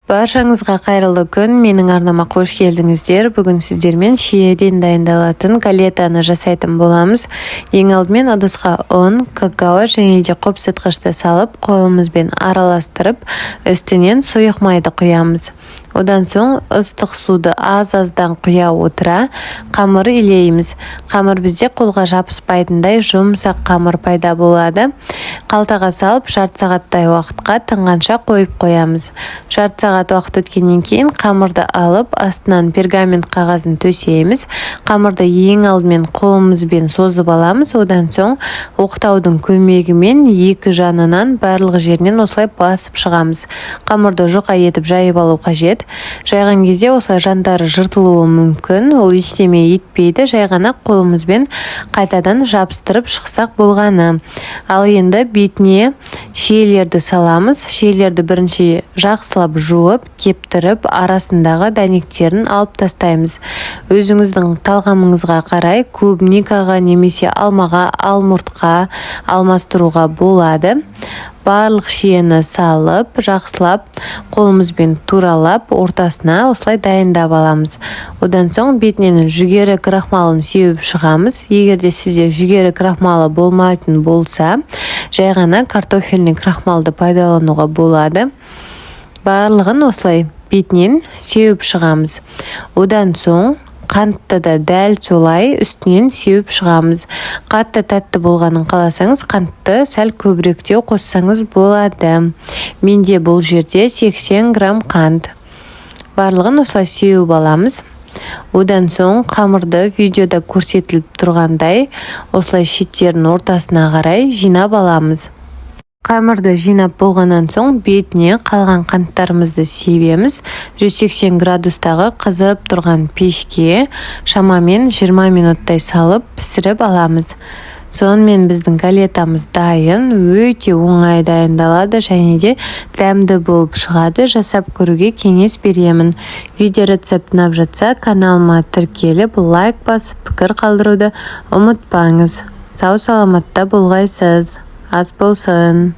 Баршаңызға қайырлы күн! Менің арнама қош келдіңіздер! Бүгін сіздермен шиеден дайындалатын галетаны жасайтын боламыз. Ең алдымен ыдысқа ұн, какао және де қопсытқышты салып, қолымызбен араластырып, үстінен сұйық майды құямыз. Одан соң ыстық суды аз-аздан құя отыра қамыр илейміз. Қамыр бізде қолға жабыспайтындай жұмсақ қамыр пайда болады. Қалтаға салып, жарты сағаттай уақытқа тынғанша қойып қоямыз. Жарты сағат уақыт өткеннен кейін қамырды алып, астынан пергамент қағазын төсейміз. Қамырды ең алдымен қолымызбен созып аламыз. Одан соң оқтаудың көмегімен екі жанынан, барлық жерінен осылай басып шығамыз. Қамырды жұқа етіп жайып алу қажет. Жайған кезде осылай жандары жыртылуы мүмкін, ол ештеме етпейді, жай ғана қолымызбен қайтадан жабыстырып шықсақ болғаны. Ал енді бетіне шиелерді саламыз. Шиелерді бірінші жақсылап жуып, кептіріп, арасындағы дәнектерін алып тастаймыз. Өзіңіздің талғамыңызға қарай клубникаға немесе алмаға, алмұртқа алмастыруға болады. Барлық шиені салып, жақсылап қолымызбен туралап, ортасына осылай дайындап аламыз. Одан соң бетінен жүгері крахмалын сеуіп шығамыз. Егер де сізде жүгері крахмалы болмайтын болса, жай ғана картофельный крахмалды пайдалануға болады. Барлығын осылай бетінен сеуіп шығамыз. Одан соң қантты да дәл солай үстінен сеуіп шығамыз. Қатты тәтті болғанын қаласаңыз, қантты сәл көбіректеу қоссаңыз болады. Менде бұл жерде 80 грамм қант. Барлығын осылай сеуіп аламыз. Одан соң қамырды видеода көрсетіліп тұрғандай осылай шеттерін ортасына қарай жинап аламыз. Қамырды жинап болғаннан соң бетіне қалған қанттарымызды себеміз. 180 градустағы қызып тұрған пешке шамамен 20 минуттай салып, пісіріп аламыз. Сонымен, біздің галетамыз дайын. Өте оңай дайындалады және де дәмді болып шығады. Жасап көруге кеңес беремін. Видео рецепт ұнап жатса, каналыма тіркеліп, лайк басып, пікір қалдыруды ұмытпаңыз. Сау саламатта болғайсыз, ас болсын!